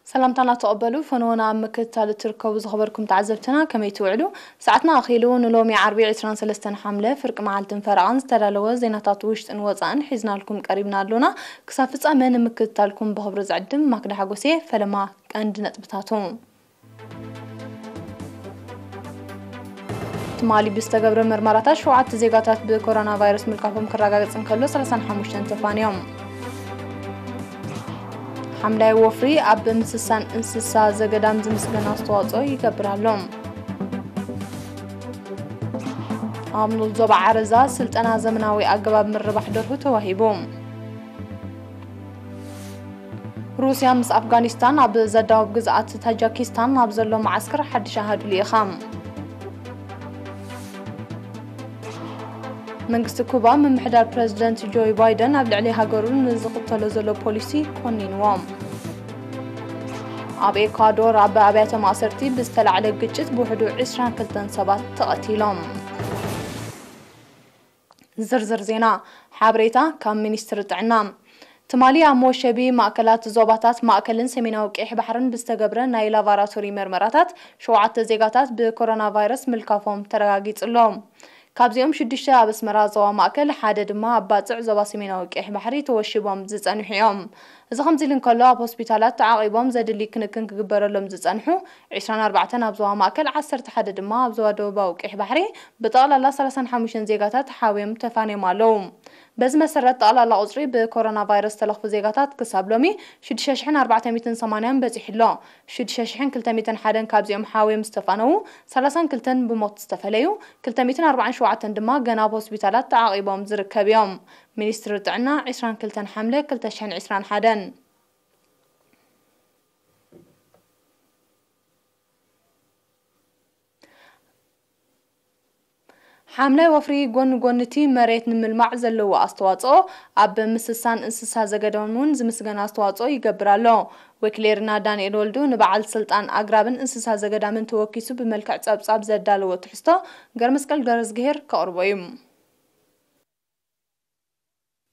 ሰላምታና ተቐበሉ። ፈነወና ኣብ ምክትታል እትርከቡ ዝኸበርኩም ተዓዘብትና ከመይ ትውዕሉ? ሰዓትና ኣኺሉ ንሎሚ ዓርቢ ዕስራን ሰለስተን ሓምለ ፍርቂ መዓልትን ፈረቓን ዝተዳለወ ዜናታት ውሽጥን ወጻእን ሒዝናልኩም ቀሪብና ኣሎና። ክሳብ ፍጻመ ንምክትታልኩም ብኽብሪ ዝዕድም ማክዳ ሓጎሴ። ፈለማ ቀንዲ ነጥብታቱ። ትማሊ ብዝተገብረ መርመራታት ሸውዓተ ዜጋታት ብኮሮና ቫይረስ ምልካፎም ክረጋገጽ እንከሎ ሰላሳን ሓሙሽተን ተፋንዮም። ሓምላይ ወፍሪ ኣብ ምስሳን እንስሳ ዘገዳም ዝምስገን ኣስተዋጽኦ ይገብር ኣሎ። ኣብ ንኡስ ዞባ ዓረዛ ስልጠና ዘመናዊ ኣገባብ ምርባሕ ደርሁ ተዋሂቡ። ሩስያ ምስ ኣፍጋኒስታን ኣብ ዘዳውብ ግዝኣት ታጃኪስታን ኣብ ዘሎ መዓስከር ሓድሽ ኣሃዱ ልኢኻ። መንግስቲ ኩባ ምምሕዳር ፕረዚደንት ጆይ ባይደን ኣብ ልዕሊ ሃገሩ ንዝኽተሎ ዘሎ ፖሊሲ ኮኒንዎ። ኣብ ኤኳዶር ኣብ ኣብያተ ማእሰርቲ ብዝተላዕለ ግጭት ብውሕዱ ዕስራን ክልተን ሰባት ተቐቲሎም። ዝርዝር ዜና። ሓበሬታ ካብ ሚኒስትሪ ጥዕና። ትማሊ ኣብ መወሸቢ ማእከላት ዞባታት ማእከልን ሰሜናዊ ቀይሕ ባሕርን ብዝተገብረ ናይ ላቫራቶሪ መርመራታት ሸውዓተ ዜጋታት ብኮሮና ቫይረስ ምልካፎም ተረጋጊጹ ኣሎ። ካብዚኦም ሽዱሽተ ኣብ ኣስመራ ዞባ ማእከል፣ ሓደ ድማ ኣብ ባጽዕ ዞባ ሰሜናዊ ቀይሕ ባሕሪ ተወሺቦም ዝጸንሑ እዮም። እዚ ከምዚ ኢሉ እንከሎ፣ ኣብ ሆስፒታላት ተዓቒቦም ዘድሊ ክንክን ክግበረሎም ዝጸንሑ ዕስራን ኣርባዕተን ኣብ ዞባ ማእከል፣ ዓሰርተ ሓደ ድማ ኣብ ዞባ ደቡባዊ ቀይሕ ባሕሪ፣ ብጠቕላላ ሰላሳን ሓሙሽተን ዜጋታት ሓውዮም ተፋንዮም ኣለዉ። በዚ መሰረት፣ ጠቕላላ ቁጽሪ ብኮሮና ቫይረስ ዝተለኽፉ ዜጋታት ክሳብ ሎሚ ሽዱሽተ ሽሕን ኣርባዕተ ሚእትን ሰማንያን በጺሑ ኣሎ። ሽዱሽተ ሽሕን ክልተ ሚእትን ሓደን ካብዚኦም ሓውዮም ዝተፋነዉ፣ ሰላሳን ክልተን ብሞት ዝተፈለዩ፣ ክልተ ሚእትን ኣርባዓን ሸውዓተን ድማ ገና ኣብ ሆስፒታላት ተዓቒቦም ዝርከብ እዮም። ሚኒስትሪ ጥዕና፣ ዕስራን ክልተን ሓምለ ክልተ ሽሕን ዕስራን ሓደን። ሓምላይ ወፍሪ ጎኒ ጎኒ እቲ መሬት ንምልማዕ ዘለዎ ኣስተዋጽኦ፣ ኣብ ምስሳን እንስሳ ዘገዳምን እውን ዝምስገን ኣስተዋጽኦ ይገብር ኣሎ። ወኪል ኤሪና ዳንኤል ወልዱ ንበዓል ስልጣን ኣግራብን እንስሳ ዘገዳምን ተወኪሱ ብመልክዕ ጸብጻብ ዘዳለዎ ትሕዝቶ ገርመስቀል ገረዝግሄር ከቕርቦ እዩ።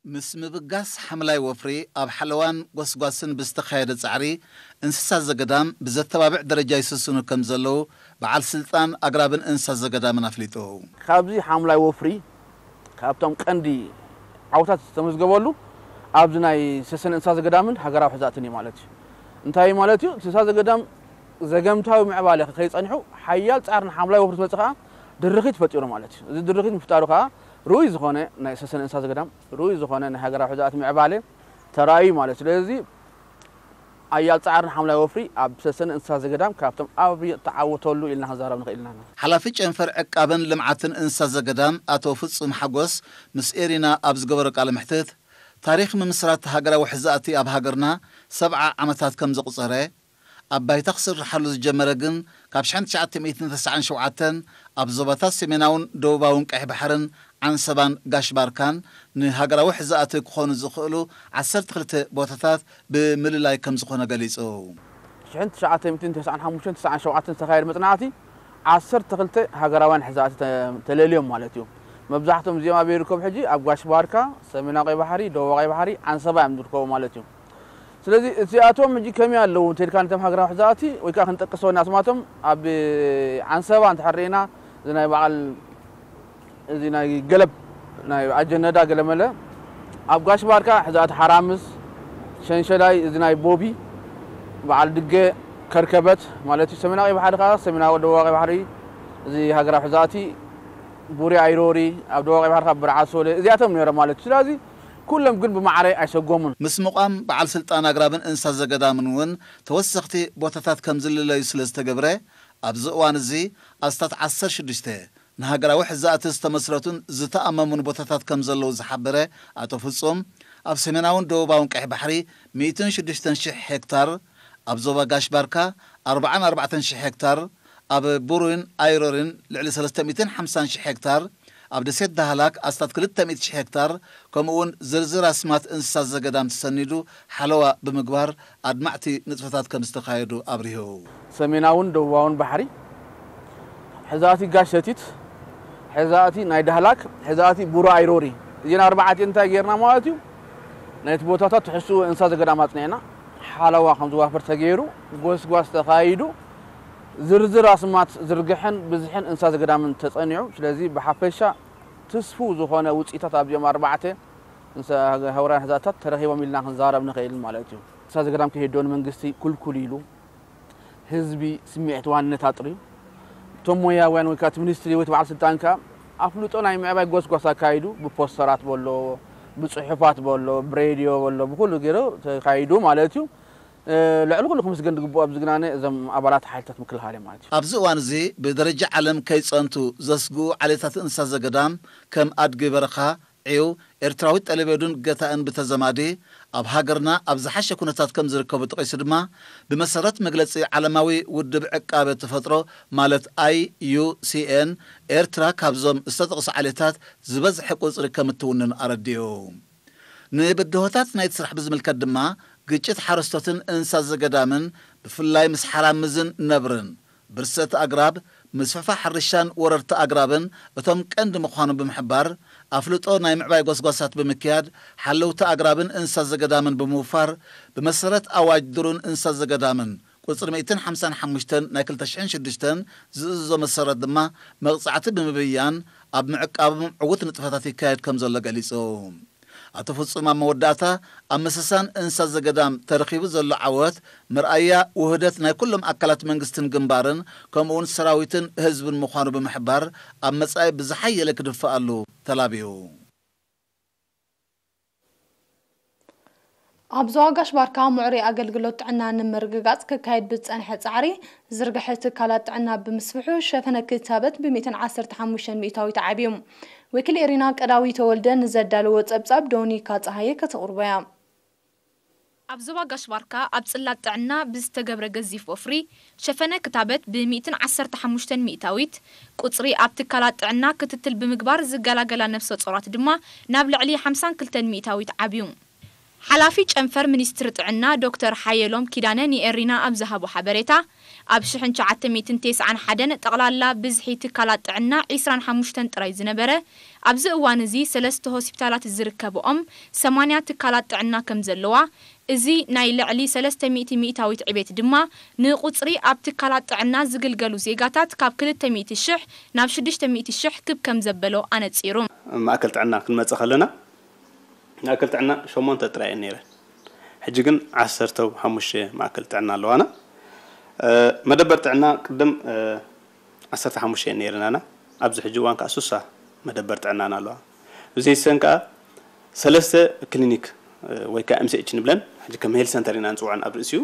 ምስ ምብጋስ ሓምላይ ወፍሪ ኣብ ሓለዋን ጎስጓስን ብዝተኻየደ ጻዕሪ፣ እንስሳ ዘገዳም ብዘተባብዕ ደረጃ ይስስኑ ከም ዘለዉ በዓል ስልጣን ኣግራብን እንስሳ ዘገዳምን ኣፍሊጡ። ካብዚ ሓምላይ ወፍሪ ካብቶም ቀንዲ ዓውታት ዝተመዝገበሉ ኣብዚ ናይ ሰሰን እንስሳ ዘገዳምን ሃገራዊ ሕዛእትን እዩ ማለት እዩ። እንታይ ማለት እዩ? እንስሳ ዘገዳም ዘገምታዊ ምዕባለ ከይጸንሑ ሓያል ጻዕሪ ንሓምላይ ወፍሪ ዝመጽእ ከኣ ድርኺት ፈጢሩ ማለት እዩ። እዚ ድርኺት ምፍጣሩ ከኣ ርኡይ ዝኾነ ናይ ሰሰን እንስሳ ዘገዳም ርኡይ ዝኾነ ናይ ሃገራዊ ሕዛእቲ ምዕባለ ተራእዩ ማለት እዩ። ስለዚ ኣያል ጻዕርን ሓምላይ ወፍሪ ኣብ ሰሰን እንስሳ ዘገዳም ካብቶም ኣብ ተዓወተሉ ኢልና ክንዛረብ ንኽእል ኢና። ሓላፊ ጨንፈር ዕቃብን ልምዓትን እንስሳ ዘገዳም ኣቶ ፍጹም ሓጎስ ምስ ኤሪና ኣብ ዝገበሮ ቃለ መሕትት፣ ታሪኽ ምምስራት ሃገራዊ ሕዛእቲ ኣብ ሃገርና ሰብዓ ዓመታት ከም ዘቑጸረ፣ ኣብ ባይታ ክስርሓሉ ዝጀመረ ግን ካብ ሽሕን ትሽዓተ ሚእትን ተስዓን ሸውዓተን ኣብ ዞባታት ሰሜናውን ደቡባውን ቀይሕ ባሕርን ዓንሰባን ጋሽ ባርካን ንሃገራዊ ሕዛእቲ ክኾኑ ዝኽእሉ ዓሰርተ ክልተ ቦታታት ብምልላይ ከም ዝኾነ ገሊጹ። ሽሕን ትሽዓተ ሚእትን ተስዓን ሓሙሽተን ተስዓን ሸውዓተን ዝተኻየደ መጽናዕቲ ዓሰርተ ክልተ ሃገራውያን ሕዛእቲ ተለልዮም ማለት እዩ። መብዛሕትኦም እዚኦም ኣበይ ይርከቡ ሕጂ? ኣብ ጋሽ ባርካ፣ ሰሜናዊ ቀይ ባሕሪ፣ ደቡባዊ ቀይ ባሕሪ፣ ዓንሰባ እዮም ዝርከቡ ማለት እዩ። ስለዚ እዚኣቶም ሕጂ ከመይ ኣለዉ እንተልካ ነቶም ሃገራዊ ሕዛእቲ ወይ ከዓ ክንጠቅስ ወና ስማቶም ኣብ ዓንሰባ እንተሕር ርኢና እዚ ናይ በዓል እዚ ናይ ገለብ ናይ ኣጀነዳ ገለመለ ኣብ ጋሽ ባርካ ሕዛእቲ ሓራምዝ ሸንሸላይ እዚ ናይ ቦቢ በዓል ድገ ከርከበት ማለት እዩ። ሰሜናዊ ባሕሪ ከዓ ሰሜናዊ ደቡባዊ ባሕሪ እዚ ሃገራዊ ሕዛእቲ ቡሪ ኣይሮሪ ኣብ ደቡባዊ ባሕሪ ከዓ ብርዓሶለ እዚኣቶም ነይሮም ማለት እዩ። ስለዚ ኩሎም ግን ብማዕረ ኣይሰጎሙን። ምስ ምቋም በዓል ስልጣን ኣግራብን እንስሳ ዘገዳምን እውን ተወሰኽቲ ቦታታት ከም ዝልለዩ ስለ ዝተገብረ፣ ኣብዚ እዋን እዚ ኣስታት ዓሰርተ ሽዱሽተ ንሃገራዊ ሕዛእቲ ዝተመስረቱን ዝተኣመሙን ቦታታት ከም ዘለዉ ዝሓበረ ኣቶ ፍጹም፣ ኣብ ሰሜናውን ደቡባውን ቀይሕ ባሕሪ ሚእትን ሽዱሽተን ሽሕ ሄክታር፣ ኣብ ዞባ ጋሽ ባርካ ኣርብዓን ኣርባዕተን ሽሕ ሄክታር፣ ኣብ ቡሩይን ኣይሮሪን ልዕሊ ሰለስተ ሚእትን ሓምሳን ሽሕ ሄክታር፣ ኣብ ደሴት ዳህላክ ኣስታት ክልተ ሚእቲ ሽሕ ሄክታር፣ ከምኡ እውን ዝርዝር ኣስማት እንስሳት ዘገዳም ተሰኒዱ ሓለዋ ብምግባር ኣድማዕቲ ንጥፈታት ከም ዝተኻየዱ ኣብሪሁ። ሰሜናውን ደቡባውን ባሕሪ፣ ሕዛእቲ ጋሽ ሰቲት፣ ሕዛእቲ ናይ ዳህላክ፣ ሕዛእቲ ቡሩ ኣይሮሪ፣ እዚን ኣርባዕቲኤን እንታይ ጌርና ማለት እዩ? ናይቲ ቦታታት ትሕዝኡ እንስሳ ዘገዳም ኣጽኒዕና፣ ሓለዋ ከም ዝዋፈር ተገይሩ፣ ጎስጓስ ተኻይዱ፣ ዝርዝር ኣስማት ዝርግሐን ብዝሕን እንስሳ ዘገዳምን ተጸኒዑ። ስለዚ ብሓፈሻ ትስፉው ዝኾነ ውጽኢታት ኣብዚኦም ኣርባዕተ እንስሳ ሃውራውያን ህዛታት ተረኺቦም ኢልና ክንዛረብ ንኽእል ማለት እዩ። እንስሳ ዘገዳም ከይህድኦ ንመንግስቲ ኩልኩል ኢሉ፣ ህዝቢ ስምዒት ዋንነት ኣጥርዩ፣ እቶም ሞያውያን ወይ ከዓ እቲ ሚኒስትሪ ወይ እቲ በዓል ስልጣን ከዓ ኣፍልጦ ናይ ምዕባይ ጎስጓስ ኣካይዱ፣ ብፖስተራት በሎ፣ ብፅሑፋት በሎ፣ ብሬድዮ በሎ፣ ብኩሉ ገይሩ ተካይዱ ማለት እዩ። እ፣ ልዕሊ ኩሉ ክምስገን ዝግብኦ ኣብዚ ግናነ እዞም ኣባላት ሓይልታት ምክልኻል እዮም ማለት እዩ። ኣብዚ እዋን እዚ ብደረጃ ዓለም ከይጸንቱ ዘስግኡ ዓሌታት እንስሳ ዘገዳም ከም ኣድጊ በረኻ፣ ዒው፣ ኤርትራዊት ጠለቤዱን ገታእን ብተዘማዲ ኣብ ሃገርና ኣብ ዝሓሸ ኩነታት ከም ዝርከቡ ጠቒሱ ድማ፣ ብመሰረት መግለጺ ዓለማዊ ውድብ ዕቃበ ተፈጥሮ ማለት ኣይ ዩ ሲ ኤን፣ ኤርትራ ካብዞም ዝተጠቕሱ ዓሌታት ዝበዝሐ ቁጽሪ ከም እትውንን ኣረዲኡ። ንብድሆታት ናይቲ ስራሕ ብዝምልከት ድማ፣ ግጭት ሓረስቶትን እንስሳ ዘገዳምን፣ ብፍላይ ምስ ሓራምዝን ነብርን፣ ብርሰት ኣግራብ፣ ምስፍሕፋሕ ሕርሻን ወረርቲ ኣግራብን እቶም ቀንዲ ምዃኖም ብምሕባር፣ ኣፍልጦ ናይ ምዕባይ ጎስጓሳት ብምክያድ፣ ሓለውቲ ኣግራብን እንስሳ ዘገዳምን ብምውፋር፣ ብመሰረት ኣዋጅ ዱርን እንስሳ ዘገዳምን ቁጽሪ ሚእትን ሓምሳን ሓሙሽተን ናይ ክልተ ሽሕን ሽዱሽተን ዝእዝዞ መሰረት ድማ መቕጻዕቲ ብምብያን፣ ኣብ ምዕቃቦም ዕዉት ንጥፈታት ይካየድ ከም ዘሎ ገሊጹ። ኣቶ ፍጹም ኣብ መወዳእታ፣ ኣብ ምስሳን እንስሳ ዘገዳም ተረኺቡ ዘሎ ዓወት፣ መርኣያ ውህደት ናይ ኩሎም ኣካላት መንግስትን ግንባርን፣ ከምኡውን ሰራዊትን ህዝብን ምዃኑ ብምሕባር፣ ኣብ መጻኢ ብዝሓየለ ክድፈኣሉ ተላብዩ። ኣብ ዞባ ጋሽ ባርካ ምዕሩይ ኣገልግሎት ጥዕና ንምርግጋጽ ክካየድ ብዝጸንሐ ጻዕሪ፣ ዝርግሐ ትካላት ጥዕና ብምስፍሑ፣ ሸፈነ ክታበት ብ ሚእትን ዓሰርተ ሓሙሽተን ሚእታዊት ዓብዩ። ወኪል ኤሪና ቀዳዊ ተወልደ ንዘዳለዎ ጸብጻብ ዶኒካ ጸሃየ ከተቕርቦ እያ። ኣብ ዞባ ጋሽ ባርካ ኣብ ጽላት ጥዕና ብዝተገብረ ገዚፍ ወፍሪ፣ ሸፈነ ክታበት ብ ሚእትን ዓሰርተ ሓሙሽተን ሚእታዊት፣ ቁጽሪ ኣብ ትካላት ጥዕና ክትትል ብምግባር ዝገላገላ ነፍሰ ጾራት ድማ ናብ ልዕሊ ሓምሳን ክልተን ሚእታዊት ዓብዩ። ሓላፊ ጨንፈር ሚኒስትሪ ጥዕና ዶክተር ሓየሎም ኪዳነ ንኤሪና ኣብ ዝሃቦ ሓበሬታ፣ ኣብ ሽሕን ትሽዓተ ሚእትን ተስዓን ሓደን ጠቕላላ ብዝሒ ትካላት ጥዕና ዒስራን ሓሙሽተን ጥራይ ዝነበረ፣ ኣብዚ እዋን እዚ ሰለስተ ሆስፒታላት ዝርከብኦም ሰማንያ ትካላት ጥዕና ከም ዘለዋ፣ እዚ ናይ ልዕሊ ሰለስተ ሚእቲ ሚእታዊት ዕቤት ድማ፣ ንቁጽሪ ኣብ ትካላት ጥዕና ዝግልገሉ ዜጋታት ካብ ክልተ ሚእቲ ሽሕ ናብ ሽዱሽተ ሚእቲ ሽሕ ክብ ከም ዘበሎ ኣነጺሩ። ማእከል ጥዕና ክንመጽእ ከለና፣ ማእከል ጥዕና ሸሞንተ ጥራይ እየን ነይረን። ሕጂ ግን ዓሰርተ ሓሙሽተ ማእከል ጥዕና ኣለዋና። እ፣ መደበር ጥዕና ቅድም፣ እ፣ ዓሰርተ ሓሙሽተ እየን ነይረናና። ኣብዚ ሕጂ እዋን ከኣ ሱሳ መደበር ጥዕናና ኣለዋ። ብዘይሰን ከኣ ሰለስተ ክሊኒክ፣ እ፣ ወይ ከኣ ኤም ሲ ኤች ንብለን፣ ሕጂ ከም ሄልት ሰንተር ኢና ንጽውዐን ኣብ ርእሲኡ።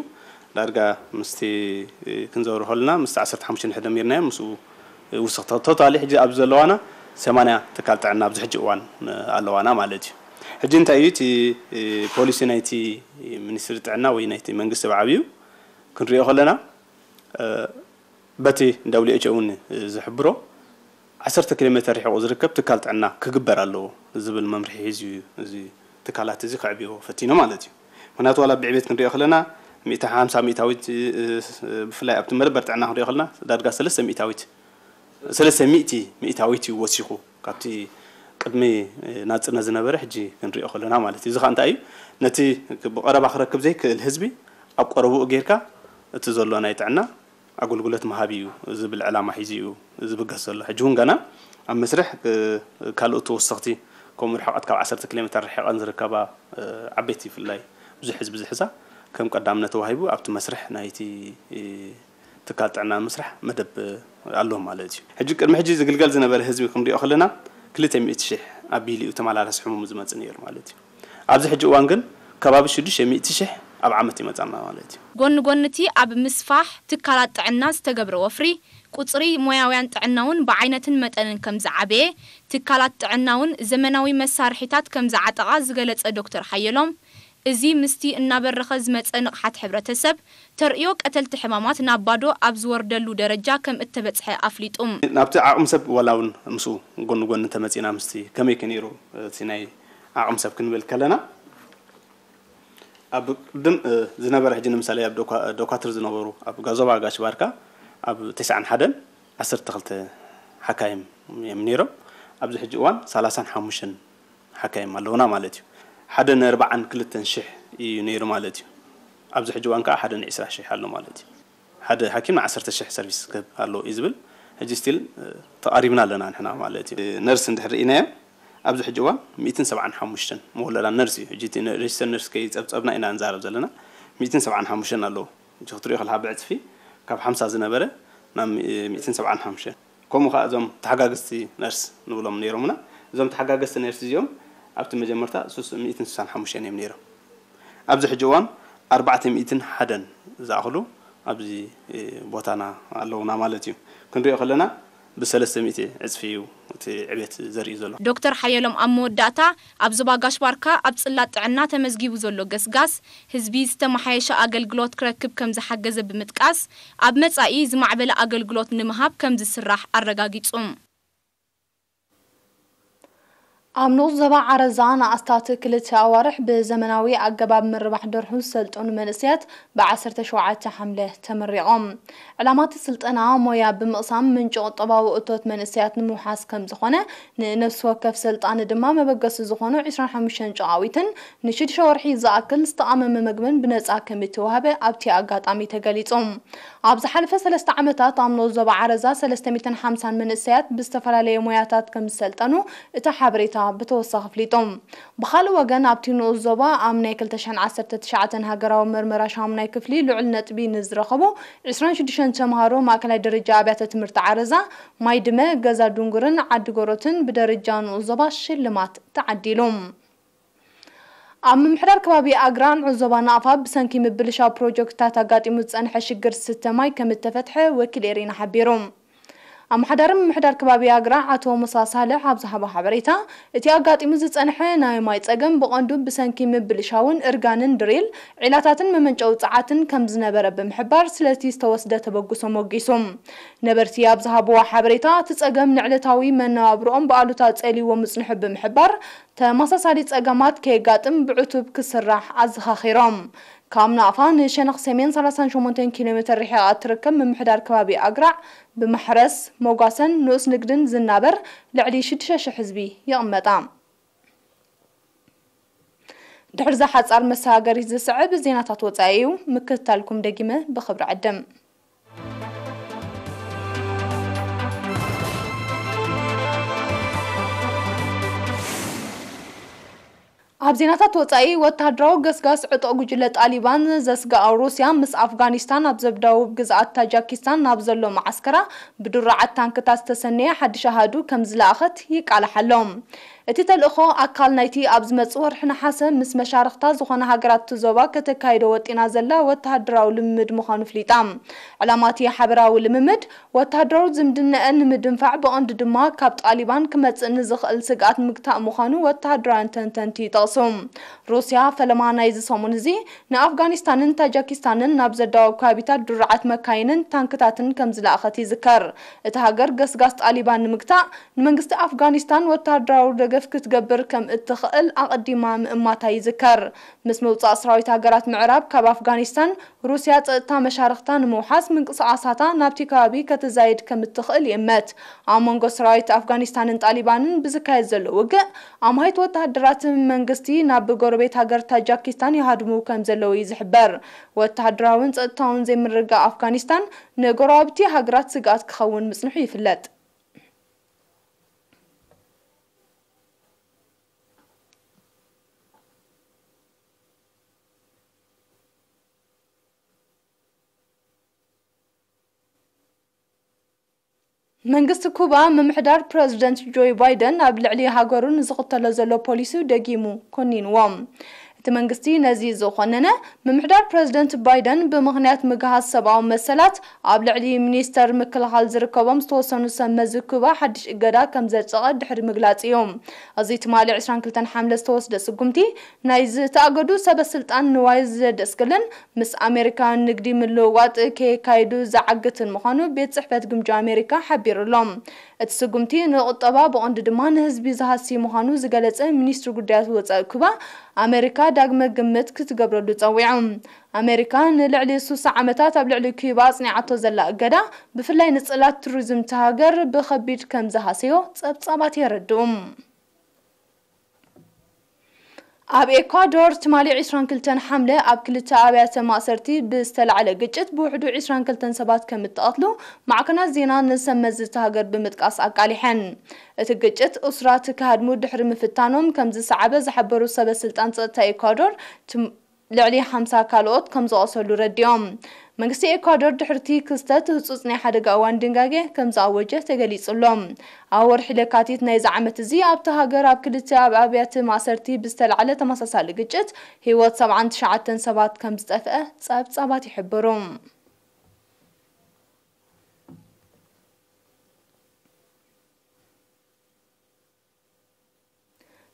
ዳርጋ ምስቲ፣ እ፣ ክንዘውሮ ከለና፣ ምስቲ ዓሰርተ ሓሙሽተ ንሕደሚርናዮ፣ ምስኡ ውስኽ ቶ-፣ ቶታሊ ሕጂ ኣብ ዘለዋና ሰማንያ ትካል ጥዕና ኣብዚ ሕጂ እዋን፣ እ፣ ኣለዋና ማለት እዩ። ሕጂ እንታይ እዩ እቲ፣ እ፣ ፖሊሲ ናይቲ ሚኒስትሪ ጥዕና ወይ ናይቲ መንግስቲ ብዓብዩ ክንሪኦ ከለና፣ እ፣ በቲ ደብሊው ኤች ኦ እውን ዝሕብሮ ዓሰርተ ኪሎ ሜተር ርሒቑ ዝርከብ ትካል ጥዕና ክግበር ኣለዎ ዝብል መምርሒ ሒዙ እዩ እዚ ትካላት እዚ ከዕብዮ ፈቲኑ ማለት እዩ። ምክንያቱ ዋላ ብዕቤት ክንሪኦ ከለና ሚእቲ ሓምሳ ሚእታዊት፣ እ፣ እ፣ ብፍላይ ኣብቲ መደበር ጥዕና ክንሪኦ ከለና ዳርጋ ሰለስተ ሚእታዊት ሰለስተ ሚእቲ ሚእታዊት እዩ ወሲኹ ካብቲ ቅድሚ ናጽነት ዝነበረ ሕጂ ክንሪኦ ከለና ማለት እዩ። እዚ ኸኣ እንታይ እዩ? ነቲ ብቐረባ ክረክብ ዘይክእል ህዝቢ ኣብ ቀረብኡ ጌርካ እቲ ዘሎ ናይ ጥዕና ኣገልግሎት ምሃብ እዩ ዝብል ዕላማ ሒዙ እዩ ዝብገስ ዘሎ። ሕጂ እውን ገና ኣብ መስርሕ፣ እ፣ ካልኦት ተወሰኽቲ ከምኡ ርሕቐት ካብ ዓሰርተ ኪሎ ሜተር ርሒቐን ዝርከባ፣ እ፣ ዓበይቲ ብፍላይ ብዙሕ ህዝቢ ዝሕዛ ከም ቀዳምነት ተዋሂቡ ኣብቲ መስርሕ ናይቲ፣ እ፣ ትካል ጥዕና ንምስራሕ መደብ ኣሎ ማለት እዩ። ሕጂ ቅድሚ ሕጂ ዝግልገል ዝነበረ ህዝቢ ክንሪኦ ከለና ክልተ ሚእቲ ሽሕ ኣቢሉ እዩ ተመላላሲ ሕሙም ዝመጽእ ነይሩ ማለት እዩ። ኣብዚ ሕጂ እዋን ግን ከባቢ ሽዱሽተ ሚእቲ ሽሕ ኣብ ዓመት ይመጻና ማለት እዩ። ጎኒ ጎኒ እቲ ኣብ ምስፋሕ ትካላት ጥዕና ዝተገብረ ወፍሪ፣ ቁጽሪ ሞያውያን ጥዕና እውን ብዓይነትን መጠንን ከም ዝዓበየ፣ ትካላት ጥዕና እውን ዘመናዊ መሳርሒታት ከም ዝዓጠቓ ዝገለጸ ዶክተር ሓየሎም፣ እዚ ምስቲ እናበረኸ ዝመጸ ንቕሓት ሕብረተሰብ፣ ተርእዮ ቀተልቲ ሕማማት ናብ ባዶ ኣብ ዝወርደሉ ደረጃ ከም እተበጽሐ ኣፍሊጡ። ናብቲ ዓቕሚ ሰብ ዋላ እውን ምስኡ ጎኒ ጎኒ እንተመጺእና፣ ምስቲ ከመይ ከ ነይሩ እቲ ናይ ዓቕሚ ሰብ ክንብል ከለና፣ ኣብ ቅድም፣ እ፣ ዝነበረ፣ ሕጂ ንምሳሌ ኣብ ዶኳ-፣ ዶኳትር ዝነበሩ ኣብ ጋ-፣ ዞባ ጋሽ ባርካ ኣብ ተስዓን ሓደን ዓሰርተ ክልተ ሓካይም እዮም ነይሮም። ኣብዚ ሕጂ እዋን ሰላሳን ሓሙሽተን ሓካይም ኣለውና ማለት እዩ። ሓደ ንኣርባዓን ክልተን ሽሕ እዩ ነይሩ ማለት እዩ። ኣብዚ ሕጂ እዋን ከዓ ሓደ ን20 ሺሕ ኣሎ ማለት እዩ። ሓደ ሓኪም ን10 ሺሕ ሰርቪስ ክህብ ኣለዎ እዩ ዝብል። ሕጂ ስቲል ተቓሪብና ኣለና ንሕና ማለት እዩ። ነርስ እንድሕር ርኢናዮ ኣብዚ ሕጂ እዋን ሚእትን ሰብዓን ሓሙሽተን መወለዳ ነርስ እዩ። ሕጂ እቲ ሬጅስተር ነርስ ከይጸብጸብና ኢና ንዛረብ ዘለና። ሚእትን ሰብዓን ሓሙሽተን ኣለዎ። ሕጂ ክትሪኦ ከለኻ ብዕጽፊ ካብ ሓምሳ ዝነበረ ናብ ሚእትን ሰብዓን ሓሙሽተን። ከምኡ ከዓ እዞም ተሓጋገዝቲ ነርስ ንብሎም ነይሮምና። እዞም ተሓጋገዝቲ ነርስ እዚኦም ኣብቲ መጀመርታ ሱስ-፣ ሚእትን ስሳን ሓሙሽተን እዮም ነይሮም። ኣብዚ ሕጂ እዋን ኣርባዕተ ሚእትን ሓደን ዝኣኽሉ ኣብዚ ቦታና ኣለውና ማለት እዩ። ክንሪኦ ከለና ብሰለስተ ሚእቲ ዕጽፊ እዩ እቲ ዕቤት ዘርኢ ዘሎ። ዶክተር ሓየሎም ኣብ መወዳእታ፣ ኣብ ዞባ ጋሽ ባርካ ኣብ ጽላት ጥዕና ተመዝጊቡ ዘሎ ገስጋስ፣ ህዝቢ ዝተመሓየሸ ኣገልግሎት ክረክብ ከም ዝሓገዘ ብምጥቃስ፣ ኣብ መጻኢ ዝማዕበለ ኣገልግሎት ንምሃብ ከም ዝስራሕ ኣረጋጊጹ። ኣብ ንኡስ ዞባ ዓረዛ ንኣስታት ክልተ ኣዋርሕ ብዘመናዊ ኣገባብ ምርባሕ ደርሁ ዝሰልጠኑ መንእሰያት ብ17 ሓምለ ተመሪቖም። ዕላማ እቲ ስልጠና ሞያ ብምቕሳም ምንጪ ቁጠባዊ እቶት መንእሰያት ንምውሓስ ከም ዝኾነ፣ ንነፍሲ ወከፍ ሰልጣኒ ድማ መበገሲ ዝኾኑ ዕስራን ሓሙሽተን ጨቓዊትን ንሽዱሽተ ወርሒ ዝኣክል ዝተቓመመ መግብን ብነጻ ከም እተዋህበ ኣብቲ ኣጋጣሚ ተገሊጹ። ኣብ ዝሓለፈ ሰለስተ ዓመታት ኣብ ንኡስ ዞባ ዓረዛ ሰለስተ ሚእትን ሓምሳን መንእሰያት ብዝተፈላለየ ሞያታት ከም ዝሰልጠኑ እቲ ሓበሬታ ብተወሳኺ ኣፍሊጡ። ብኻልእ ወገን ኣብቲ ንኡስ ዞባ ኣብ ናይ ክልተ ሽሕን ዓሰርተ ትሽዓተን ሃገራዊ መርመራ ሻሙናይ ክፍሊ ልዑል ነጥቢ ንዝረኸቡ ዕስራን ሽዱሽተን ተምሃሮ ማእከላይ ደረጃ ኣብያተ ትምህርቲ ዓረዛ፣ ማይድመ፣ ገዛ ዱንጉርን ዓዲ ጎሮትን ብደረጃ ንኡስ ዞባ ሽልማት ተዓዲሉ። ኣብ ምምሕዳር ከባቢ ኣግራዕ ንኡስ ዞባ ናቕፋ ብሰንኪ ምብልሻው ፕሮጀክትታት ኣጋጢሙ ዝጸንሐ ሽግር ዝስተ ማይ ከም እተፈትሐ ወኪል ኤሪና ሓቢሩ። ኣመሓዳሪ ምምሕዳር ከባቢ ኣግራዕ ኣቶ ሙሳ ሳልሕ ኣብ ዝሃቦ ሓበሬታ፣ እቲ ኣጋጢሙ ዝጸንሐ ናይ ማይ ጸገም ብቐንዱ ብሰንኪ ምብልሻውን እርጋንን ድሪል፣ ዒላታትን መመንጨዊ ጸዓትን ከም ዝነበረ ብምሕባር፣ ስለቲ ዝተወስደ ተበግሶ ሞጊሱ። ነበርቲ ኣብ ዝሃብዎ ሓበሬታ፣ እቲ ጸገም ንዕለታዊ መነባብሮኦም ብኣሉታ ጸልይዎ ምጽንሑ ብምሕባር፣ ተመሳሳሊ ጸገማት ከየጋጥም ብዕቱብ ክስራሕ ኣዘኻኺሮም። ካብ ናቕፋ ንሸነኽ ሰሜን ሰላሳን ሸሞንተን ኪሎ ሜተር ርሒቓ እትርከብ ምምሕዳር ከባቢ ኣግራዕ፣ ብማሕረስ፣ መጓሰን ንኡስ ንግድን ዝናበር ልዕሊ ሽዱሽተ ሽሕ ህዝቢ ይቕመጣ። ድሕሪ እዛ ሓጻር መሰጋገሪት ዝስዕብ ዜናታት ወጻኢ እዩ። ምክትታልኩም ደጊመ ብኽብሪ ዕድም። ኣብ ዜናታት ወጻኢ፣ ወተሃደራዊ ገስጋስ ዕጡቕ ጉጅለ ጣሊባን ዘስግኣ ሩስያ፣ ምስ ኣፍጋኒስታን ኣብ ደቡብ ግዝኣት ታጃኪስታን ናብ ዘሎ መዓስከራ ብድሩዓት ታንክታት ዝተሰነየ ሓድሽ ኣሃዱ ከም ዝለኣኸት ይቃላሕ ኣሎ። እቲ ተልእኾ፣ ኣካል ናይቲ ኣብ ዝመጽእ ወርሒ ነሓሰ ምስ መሻርኽታ ዝኾና ሃገራት እቲ ዞባ ከተካይዶ ወጢና ዘላ ወተሃደራዊ ልምምድ ምዃኑ ኣፍሊጣ። ዕላማ እቲ ሓበራዊ ልምምድ፣ ወተሃደራዊ ዝምድናኣን ንምድንፋዕ፣ ብቐንዱ ድማ ካብ ጣሊባን ክመጽእ ንዝኽእል ስግኣት ምግታእ ምዃኑ ወተሃደራውያን ተንተንቲ ይጠቕሱ። ሩስያ፣ ፈለማ ናይዚ ሰሙን እዚ፣ ንኣፍጋኒስታንን ታጃኪስታንን ናብ ዘዳወብ ከባቢታት ድሩዓት መካይንን ታንክታትን ከም ዝለኣኸት ይዝከር። እታ ሃገር፣ ገስጋስ ጣሊባን ንምግታእ፣ ንመንግስቲ ኣፍጋኒስታን ወተሃደራዊ ደገፍ ክትገብር ከም እትኽእል ኣቐዲማ ምእማታ ይዝከር። ምስ ምውጻእ ሰራዊት ሃገራት ምዕራብ ካብ ኣፍጋኒስታን፣ ሩስያ ጸጥታ መሻርኽታ ንምውሓስ ምንቅስቓሳታ ናብቲ ከባቢ ከተዛይድ ከም እትኽእል ይእመት። ኣብ መንጎ ሰራዊት ኣፍጋኒስታንን ጣሊባንን ብዝካየድ ዘሎ ውግእ፣ ኣማሃይት ወተሃደራት መንግስቲ ናብ ጎረቤት ሃገር ታጃኪስታን ይሃድሙ ከም ዘለዉ እዩ ዝሕበር። ወተሃደራውን ጸጥታውን ዘይምርግጋእ ኣፍጋኒስታን ንጎረባብቲ ሃገራት ስግኣት ክኸውን ምጽንሑ ይፍለጥ። መንግስቲ ኩባ፣ ምምሕዳር ፕረዚደንት ጆይ ባይደን ኣብ ልዕሊ ሃገሩ ንዝኽተሎ ዘሎ ፖሊሲ ደጊሙ ኮኒንዎ። እቲ መንግስቲ ነዚ ዝኾነነ፣ ምምሕዳር ፕረዚደንት ባይደን ብምኽንያት ምግሃስ ሰብኣዊ መሰላት ኣብ ልዕሊ ሚኒስተር ምክልኻል ዝርከቦም ዝተወሰኑ ሰብ መዚ ኩባ ሓድሽ እገዳ ከም ዘጽደቐ ድሕሪ ምግላጽ እዩ። እዚ ትማሊ ዕስራን ክልተን ሓምለ ዝተወስደ ስጉምቲ፣ ናይ ዝተኣገዱ ሰበ ስልጣን ንዋይ ዘደስክልን ምስ ኣሜሪካ ንግዲ ምልውዋጥ ከየካይዱ ዝዓግትን ምዃኑ ቤት ጽሕፈት ግምጃ ኣሜሪካ ሓቢሩ ኣሎ። እቲ ስጉምቲ ንቁጠባ ብቐንዱ ድማ ንህዝቢ ዝሃሲ ምዃኑ ዝገለጸ ሚኒስትሪ ጉዳያት ወጻኢ ኩባ፣ ኣሜሪካ ዳግመ ግምት ክትገብረሉ ጸዊዑ። ኣሜሪካ ንልዕሊ ስሳ ዓመታት ኣብ ልዕሊ ኩባ ኣጽኒዓቶ ዘላ እገዳ፣ ብፍላይ ንጽላት ቱሪዝም እታ ሃገር ብኸቢድ ከም ዝሃሰዮ ጸብጻባት የረድኡ። ኣብ ኤኳዶር ትማሊ ዕስራን ክልተን ሓምለ ኣብ ክልተ ኣብያተ ማእሰርቲ ብዝተላዕለ ግጭት ብውሕዱ ዕስራን ክልተን ሰባት ከም እተቐትሉ ማዕከናት ዜና ንሰብ መዚ እታ ሃገር ብምጥቃስ ኣቃሊሐን። እቲ ግጭት እሱራት ክሃድሙ ድሕሪ ምፍታኖም ከም ዝሰዓበ ዝሓበሩ ሰበ ስልጣን ጸጥታ ኤኳዶር፣ ትም-፣ ልዕሊ ሓምሳ ካልኦት ከም ዝቖሰሉ ረዲኦም። መንግስቲ ኤኳዶር ድሕርቲ ክስተት ህጹጽ ናይ ሓደጋ እዋን ድንጋጌ ከም ዝኣወጀ ተገሊጹ ኣሎ። ኣብ ወርሒ ለካቲት ናይዚ ዓመት እዚ ኣብቲ ሃገር ኣብ ክልተ ኣብ ኣብያተ ማእሰርቲ ብዝተላዕለ ተመሳሳሊ ግጭት ህይወት ሰብዓን ትሽዓተን ሰባት ከም ዝጠፍአ ጸብጻባት ይሕብሩ።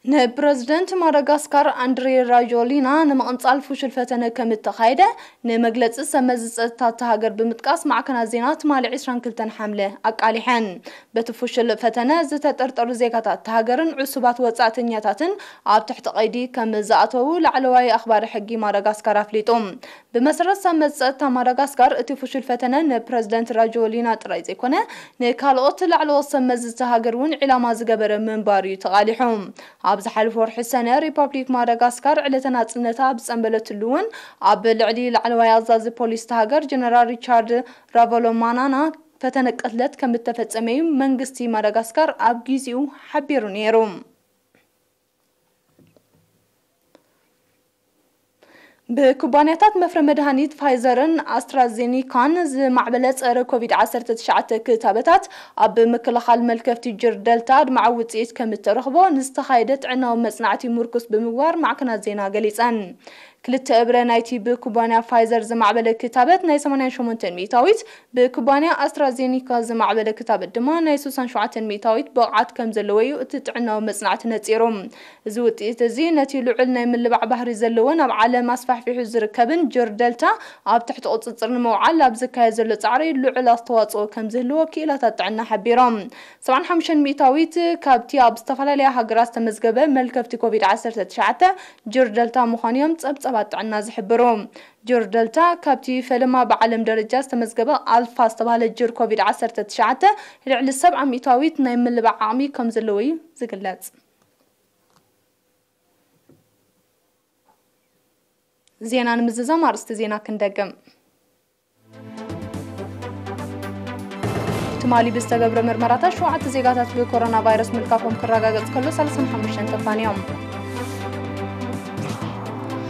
ንፕረዚደንት ማዳጋስካር ኣንድሬ ራጆሊና ንምቕንጻል ፍሹል ፈተነ ከም እተኻየደ ንመግለጺ ሰመዚ ጸጥታ እታ ሃገር ብምጥቃስ ማዕከናት ዜና ትማሊ ዕስራን ክልተን ሓምለ ኣቃሊሐን። በቲ ፍሹል ፈተነ ዝተጠርጠሩ ዜጋታት እታ ሃገርን ዕሱባት ወጻእተኛታትን ኣብ ትሕቲ ቀይዲ ከም ዝኣተዉ ላዕለዋይ ኣኽባሪ ሕጊ ማዳጋስካር ኣፍሊጡ። ብመሰረት ሰመዚ ጸጥታ ማዳጋስካር፣ እቲ ፍሹል ፈተነ ንፕረዚደንት ራጆሊና ጥራይ ዘይኮነ፣ ንካልኦት ላዕለዎት ሰመዚ እታ ሃገር እውን ዒላማ ዝገበረ ምንባሩ እዩ ተቓሊሑ። ኣብ ዝሓለፈ ወርሒ ሰነ፣ ሪፓብሊክ ማዳጋስካር ዕለተ ናጽነታ ኣብ ዝጸንበለትሉ እውን፣ ኣብ ልዕሊ ላዕለዋይ ኣዛዚ ፖሊስ እታ ሃገር ጀነራል ሪቻርድ ራቮሎማናና ፈተነ ቅትለት ከም እተፈጸመ እዩ መንግስቲ ማዳጋስካር ኣብ ግዜኡ ሓቢሩ ነይሩ። ብኩባንያታት መፍረ መድሃኒት ፋይዘርን ኣስትራዜኒካን ዝማዕበለ ጸረ ኮቪድ ዓሰርተ ትሽዓተ ክታበታት ኣብ ምክልኻል መልከፍቲ ጅር ደልታ ኣድማዒ ውጽኢት ከም እተረኽቦ ንዝተኻየደ ጥዕናዊ መጽናዕቲ ምርኩስ ብምግባር ማዕከናት ዜና ገሊጸን። ክልተ እብረ ናይቲ ብኩባንያ ፋይዘር ዝማዕበለ ክታበት ናይ ሰማንያን ሸሞንተን ሚእታዊት፣ ብኩባንያ ኣስትራዜኒካ ዝማዕበለ ክታበት ድማ ናይ ስሳን ሸውዓተን ሚእታዊት ብቕዓት ከም ዘለዎ እዩ እቲ ጥዕናዊ መጽናዕቲ ነጺሩ። እዚ ውጽኢት እዚ ነቲ ልዑል ናይ ምልባዕ ባህሪ ዘለዎን ኣብ ዓለም ኣስፋሕፊሑ ዝርከብን ጅር ደልታ ኣብ ትሕቲ ቁጽጽር ንምውዓል ኣብ ዝካየድ ዘሎ ጻዕሪ ልዑል ኣስተዋጽኦ ከም ዝህልዎ ክኢላታት ጥዕና ሓቢሮም። ሰብዓን ሓሙሽተን ሚእታዊት ካብቲ ኣብ ዝተፈላለያ ሃገራት ዝተመዝገበ መልከፍቲ ኮቪድ ዓሰርተ ትሽዓተ ጅር ደልታ ምዃኑ እዮም ጸብጻባት ጥዕና ዝሕብሩ። ጅር ደልታ ካብቲ ፈለማ ብዓለም ደረጃ ዝተመዝገበ ኣልፋ ዝተባህለ ጅር ኮቪድ ዓሰርተ ትሽዓተ ልዕሊ ሰብዓ ሚእታዊት ናይ ምልባዕ ዓቕሚ ከም ዘለዎ እዩ ዝግለጽ። ዜና ንምዝዛም ኣርእስቲ ዜና ክንደግም። ትማሊ ብዝተገብረ ምርመራታት ሸውዓተ ዜጋታት ብኮሮና ቫይረስ ምልካፎም ክረጋገጽ ከሎ፣ ሰላሳን ሓሙሽተን ተፋንዮም።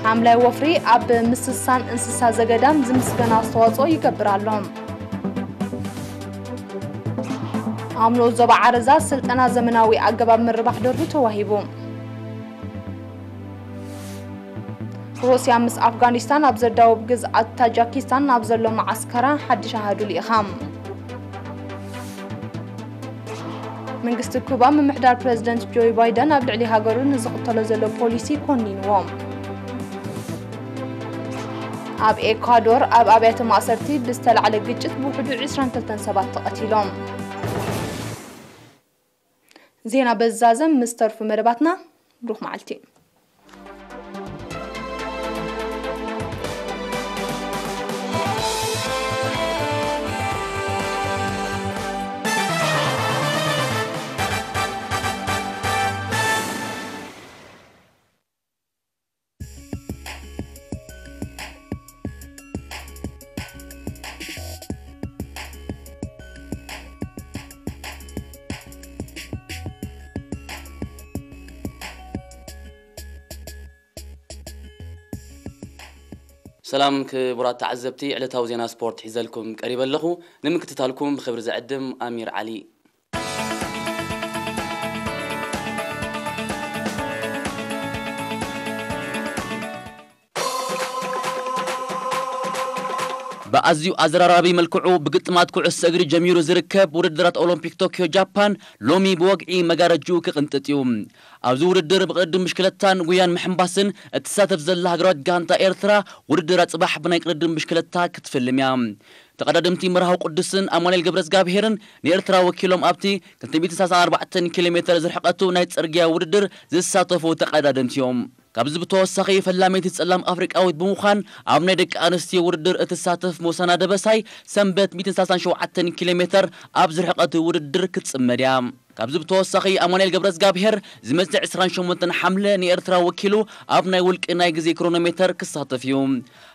ሓምላይ ወፍሪ ኣብ ምስሳን እንስሳ ዘገዳም ዝምስገን ኣስተዋጽኦ ይገብር ኣሎ። ኣብ ንኡስ ዞባ ዓረዛ ስልጠና ዘመናዊ ኣገባብ ምርባሕ ደርሁ ተዋሂቡ። ሩስያ ምስ ኣፍጋኒስታን ኣብ ዘዳውብ ግዝኣት ታጃኪስታን ናብ ዘሎ መዓስከራ ሓድሽ ኣሃዱ ልኢኻ። መንግስቲ ኩባ ምምሕዳር ፕረዚደንት ጆይ ባይደን ኣብ ልዕሊ ሃገሩ ንዝኽተሎ ዘሎ ፖሊሲ ኮኒንዎ። ኣብ ኤኳዶር ኣብ ኣብያተ ማእሰርቲ ብዝተላዕለ ግጭት ብውሕዱ ዕስራን ክልተን ሰባት ተቐቲሎም። ዜና በዛዘም ምስ ተርፉ መደባትና። ብሩኽ መዓልቲ። ሰላም ክቡራት ተዓዘብቲ፣ ዕለታዊ ዜና ስፖርት ሒዘልኩም ቀሪበ ኣለኹ። ንምክትታልኩም ብኽብሪ ዝዕድም ኣሚር ዓሊ። ብኣዝዩ ኣዘራራቢ መልክዑ ብግጥማት ኩዕሶ እግሪ ጀሚሩ ዝርከብ ውድድራት ኦሎምፒክ ቶኪዮ ጃፓን ሎሚ ብወግዒ መጋረጅኡ ክቕንጥጥ እዩ። ኣብዚ ውድድር ብቅድድም ብሽክለታን ጉያን ምሕንባስን እትሳተፍ ዘላ ሃገራዊት ጋንታ ኤርትራ ውድድራ ጽባሕ ብናይ ቅድድም ብሽክለታ ክትፍልም እያ። ተቐዳደምቲ መርሃዊ ቅዱስን ኣማኑኤል ገብረዝጋብሄርን ንኤርትራ ወኪሎም ኣብቲ ክልተ ሚእትን ሰላሳን ኣርባዕተን ኪሎ ሜተር ዝርሕቀቱ ናይ ጽርግያ ውድድር ዝሳተፉ ተቐዳደምቲ እዮም። ካብዚ ብተወሳኺ ፈላመይቲ ጸላም ኣፍሪቃዊት ብምዃን ኣብ ናይ ደቂ ኣንስትዮ ውድድር እትሳተፍ ሞሳና ደበሳይ ሰንበት ሚእትን ሰላሳን ሸውዓተን ኪሎ ሜተር ኣብ ዝርሕቀቱ ውድድር ክትጽመድ እያ። ካብዚ ብተወሳኺ ኣማኑኤል ገብረዝጋብሄር ዝመጽእ ዕስራን ሸሞንተን ሓምለ ንኤርትራ ወኪሉ ኣብ ናይ ውልቂ ናይ ግዜ ክሮኖሜተር ክሳተፍ እዩ።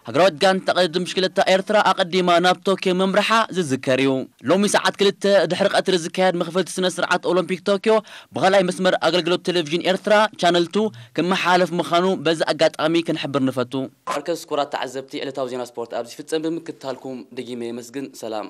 ሃገራዊት ጋንታ ቅድድም ብሽክለታ ኤርትራ ኣቐዲማ ናብ ቶኪዮ ምምራሓ ዝዝከር እዩ። ሎሚ ሰዓት ክልተ ድሕሪ ቀትሪ ዝካየድ መኽፈቲ ስነ ስርዓት ኦሎምፒክ ቶኪዮ ብኻልኣይ መስመር ኣገልግሎት ቴሌቪዥን ኤርትራ ቻነል ቱ ክመሓላለፍ ምዃኑ በዚ ኣጋጣሚ ክንሕብር ንፈቱ። ኣርከስ ክቡራት ተዓዘብቲ፣ ዕለታዊ ዜና ስፖርት ኣብዚ ይፍጸም። ብምክትታልኩም ደጊመ የመስግን። ሰላም።